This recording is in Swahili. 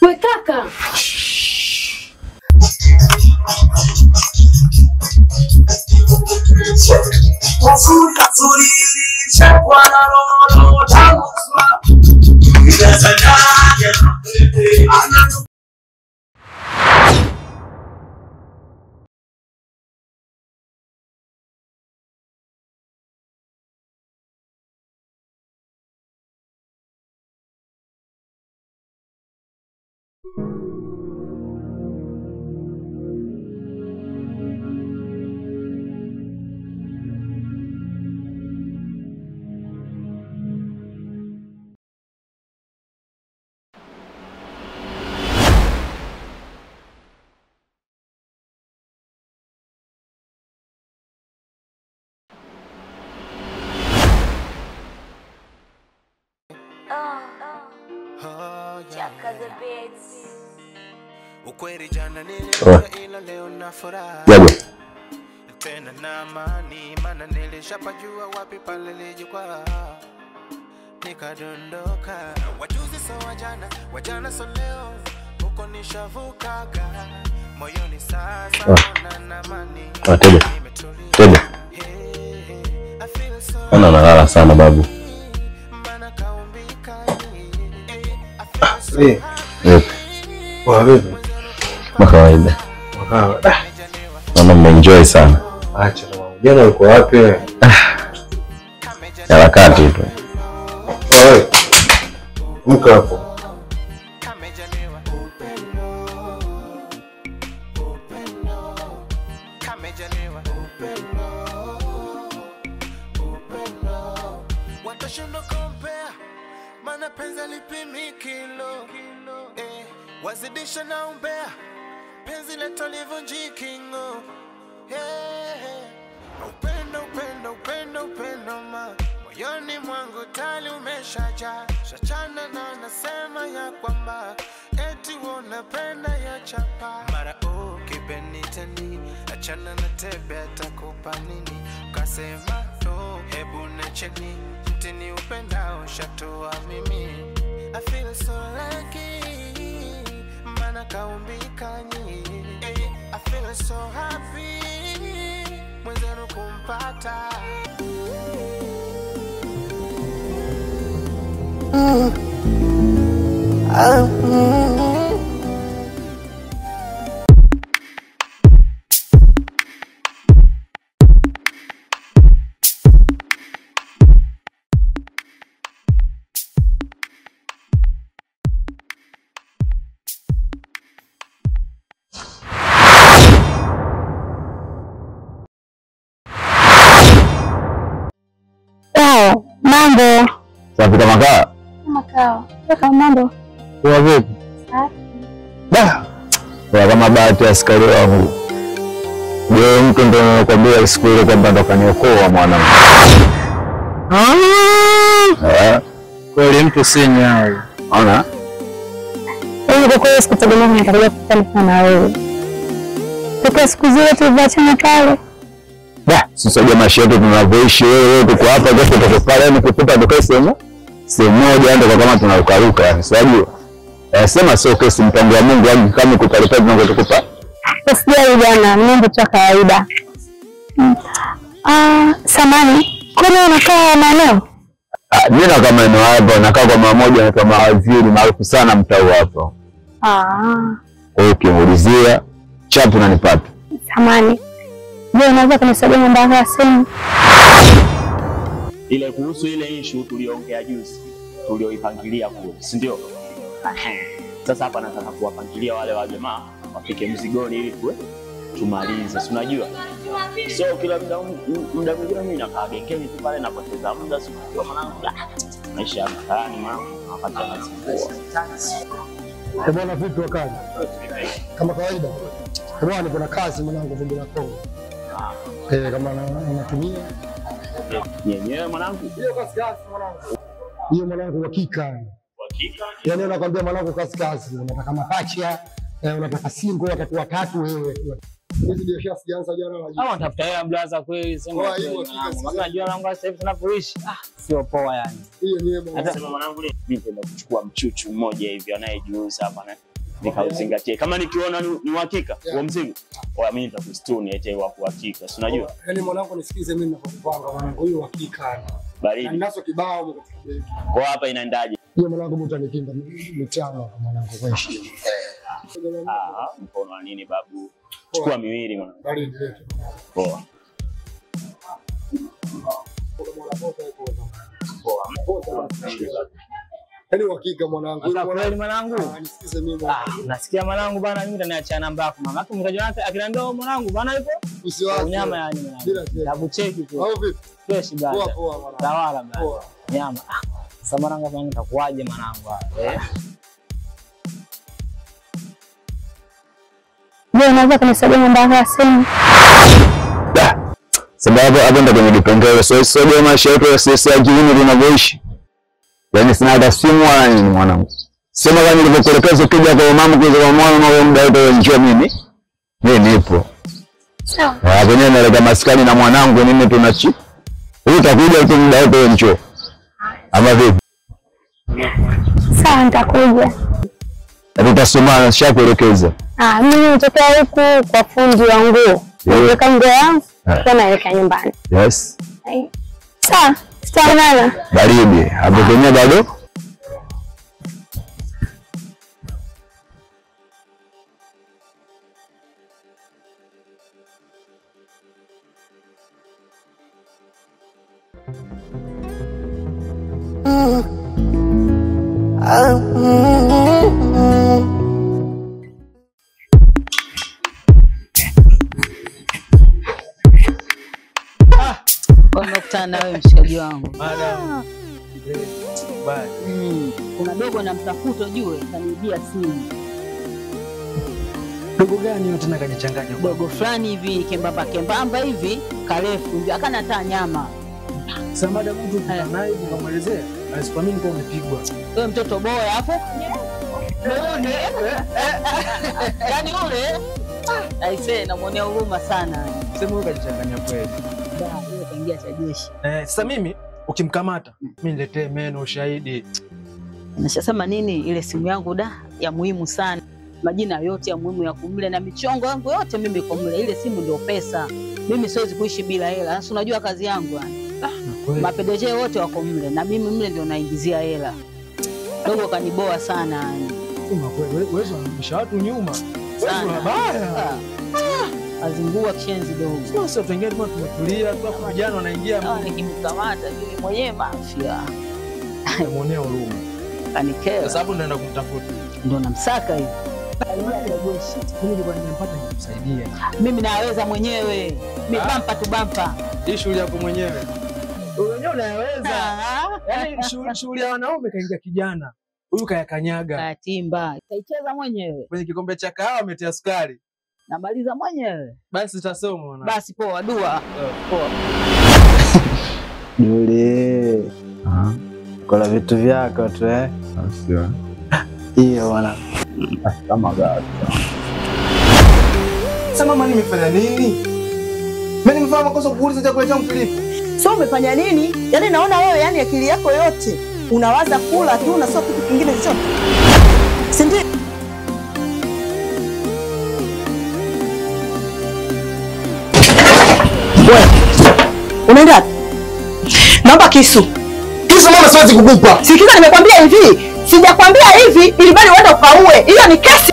We kaka. Jago. Tena na amani maana nilishapajua wapi pale nilijikwaa nikadondoka. Wajuzi so wajana, wajana so leo huko nishavukaga moyoni sasa na amani. Tebe. Tebe. Ana nalala sana babu. Poa vipi? Kama kawaida. Kawaida. Naona mmeenjoy sana. Acha na wangu. Jana uko wapi wewe? Harakati tu. Wewe. Mko hapo. Wazidisha na umbea penzi letu livunjiki ngo. Upendo upendo upendo upendo ma moyoni mwangu tali umeshaja shachana na nasema ya kwamba eti unapenda ya chapa mara ukibenitani achana na tebe atakupa nini ukasema no hebu necheni mtini upendao shatoa mimi. I feel so lucky mana kaumbika nyi. I feel so happy mwenzenu kumpata. Mambo. Safi kama kaa. Kama kaa. Kaka mambo. Poa vipi? Safi. Da. Kwa kama bahati ya askari wangu. Wewe mtu ndio nakwambia siku ile kwamba ndo kaniokoa mwanangu. Ah. Kweli mtu si nyayo. Ona? Wewe kwa kweli sikutegemea nitakuja kukutana na wewe. Toka siku zile tulivyoachana pale. Da, sisi jamaa yetu tunavyoishi wewe tuko hapa kesho tuko pale ni kukuta ndio sehemu sehemu moja ndio kama tunarukaruka yani unajua. Sema sio kesi mpango wa Mungu yani kama kukaleta tunataka kukupa. Usijali bwana, mambo tu kawaida. Samani, kuna unakaa maeneo? Mimi nakaa maeneo hapa, nakaa kwa mama moja anaitwa Mawaziri maarufu sana mtaa hapo. Kwa hiyo ukimuulizia chapu unanipata. Samani. Je, unaweza kunisaidia namba yako ya simu? Ile kuhusu ile issue tuliongea juzi, tulioipangilia kule, si ndio? Sasa hapa nataka kuwapangilia wale wa jamaa wafike mzigoni ili tuwe tumalize, si unajua? So kila muda mwingine mimi nakaa gengeni tu pale napoteza muda, si unajua mwanangu. Maisha ya mtaani mwanangu napata nazingua. Bwana vipi wakati? Kama kawaida. Bwana kuna kazi mwanangu vumbi la Kongo. Kama anatumia yenyewe mwanangu. Hiyo kazi kazi mwanangu. Hiyo mwanangu hakika. Hakika. Yaani nakwambia mwanangu kazi kazi, unataka mapacha, unataka single, watatu watatu wewe. Hizi biashara sijaanza jana la juzi. Kama unatafuta hela blaza kweli sema. Unajua mwanangu sasa hivi tunavyoishi, sio poa yani. Hiyo ni wewe. Sema mwanangu mimi nitaenda kuchukua mchuchu mmoja hivi anayejiuza hapa na Nikauzingatie. Kama nikiona ni uhakika huo mzigo, oya mimi nitakushtuni eti wa uhakika. Si unajua? Yaani mwanangu nisikize mimi ninapokupanga mwanangu huyu uhakika. Baridi. Na ninazo kibao katika begi. Kwa hapa inaendaje? Yeye mwanangu mtu anikinda mitano mwanangu kwa heshima. Ah, mkono wa nini babu? Chukua miwili mwanangu. Baridi letu. Poa. Poa. Yaani uhakika mwanangu. Sasa kweli mwanangu? Nisikize mimi. Nasikia mwanangu bana mimi nitaniachia namba yako mama. Yako mkaji wake akiniambia mwanangu bana yupo. Usiwaze. Unyama yani mwanangu. Nakucheki tu. Au vipi? Fresh bana. Poa poa mwanangu. Tawala bana. Nyama. Sasa mwanangu hapa nitakuaje mwanangu hapa? Je, unaweza kunisaidia namba yako ya simu? Sababu hapo ndo kwenye kipengele. So sio maisha yetu ya sisi ya jioni tunavyoishi. Yaani sina hata simu wala nini mwanangu. Sema kama nilivyokuelekeza ukija kwa mama kuweza kwa mwana na muda wote njoo mimi. Mimi nipo. Sawa. Ah, kwenye naelekea maskani na mwanangu nini tunachi. Wewe utakuja tu muda wote njoo. Ama vipi? Sawa, nitakuja. Na tutasomana nishakuelekeza. Ah, mimi nitokea huku kwa fundi wa nguo. Naweka nguo yangu, kisha naelekea nyumbani. Yes. Sawa, tutaonana. Baridi, hapo kwenye bado? Nimekutana na wewe mshikaji wangu. Madam. Bye. Kuna dogo namtafuta ujue, kaniibia simu. Dogo gani huyo tena kajichanganya? Dogo fulani hivi kembamba kembamba hivi, karefu hivi, akana hata nyama. Sasa madam mtu naye ukamwelezea, asikwamini kwa umepigwa. Wewe mtoto boya hapo. Yaani ule aisee namuonea huruma sana. Sema wewe kajichanganya kweli. Kaingia cha jeshi. Sasa mimi ukimkamata mimi niletee meno ushahidi. Nashasema nini ile simu yangu da ya muhimu sana. Majina yote ya muhimu ya kumle na michongo yangu yote mimi iko mle. Ile simu ndio pesa. Mimi siwezi kuishi bila hela. Sasa unajua kazi yangu yani. Mapedeje wote wako mle na mimi mle ndio naingizia hela. Dogo kaniboa sana yani. Sema kweli wewe unarudisha watu nyuma. Wewe unabaya. Azingua kishenzi dogo. Sasa wengine tumetulia tu afu vijana wanaingia. Nikimkamata mimi mwenyewe mafia. Namuonea huruma. Kanikera. Kwa sababu naenda kumtafuta. Ndio namsaka hivi. Mimi nilikuwa nimempata nikumsaidia. Mimi naweza mwenyewe. Mimi bampa tu bampa. Hii shughuli yako mwenyewe. Wewe mwenyewe unaweza. Yaani shughuli ya wanaume kaingia kijana. Huyu kayakanyaga. Katimba. Taicheza mwenyewe. Kwenye kikombe cha kahawa ametia sukari. Namaliza mwenyewe. Basi tutasoma mwana. Basi poa dua. Poa. Dule. Kola vitu vyako tu eh. Sio. Hiyo bwana. Kama gani. Sasa mama nimefanya nini? Mimi nimefanya makosa kuuliza chakula changu kilipo. Sio umefanya nini? Yaani naona wewe yani akili yako yote unawaza kula tu na sio kitu kingine chochote. Si ndio? Wewe unaenda wapi? Naomba kisu. Kisu mama siwezi kukupa. Sikiza nimekwambia hivi. Sijakwambia hivi ili bali uende ukaue. Hiyo ni kesi.